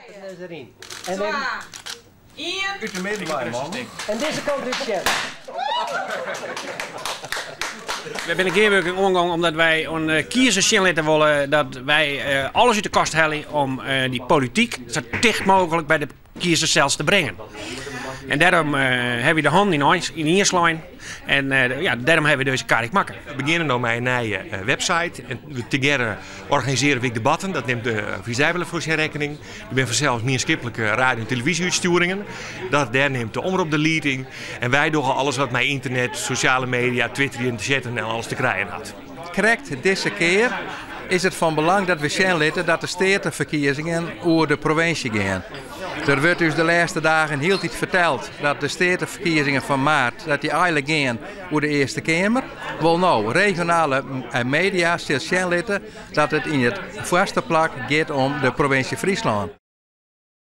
En, Út de middenwei, man. En dizze kant út sjen. Wy binne gearwurking oangong omdat wy oan de kiezers sjen litte wolle dat wy alles út de kast helje om dy polityk sa ticht mooglik by de kiezers sels te bringen. En dêrom hawwe wy de hannen ynien slein en ja, dêrom hawwe wy dizze kar ek makke. We begjinne no mei in nije website en tegearre organisearje we ek debatten. Dat nimt de Friesch Deiblêd foar syn rekkening. Der binne fansels mienskiplike radio en televyzje-útstjoeringen. Dat, dêr nimt de Omrop de lieding. En wy dogge alles wat mei ynternet, sosjale media, twitterjen, chatten en alles te krijen hat. Krekt dizze kear is it fan belang dat we sjen litte dat de steateferkiezingen oer de provinsje gean. Der wurdt ús de lêste dagen hieltyd ferteld dat de steateferkiezingen fan maart dat dy eigenlik gean oer de Earste Keamer. Wol no, regionale media sil sjen litte dat it yn it foarste plak giet om de provinsje Fryslân.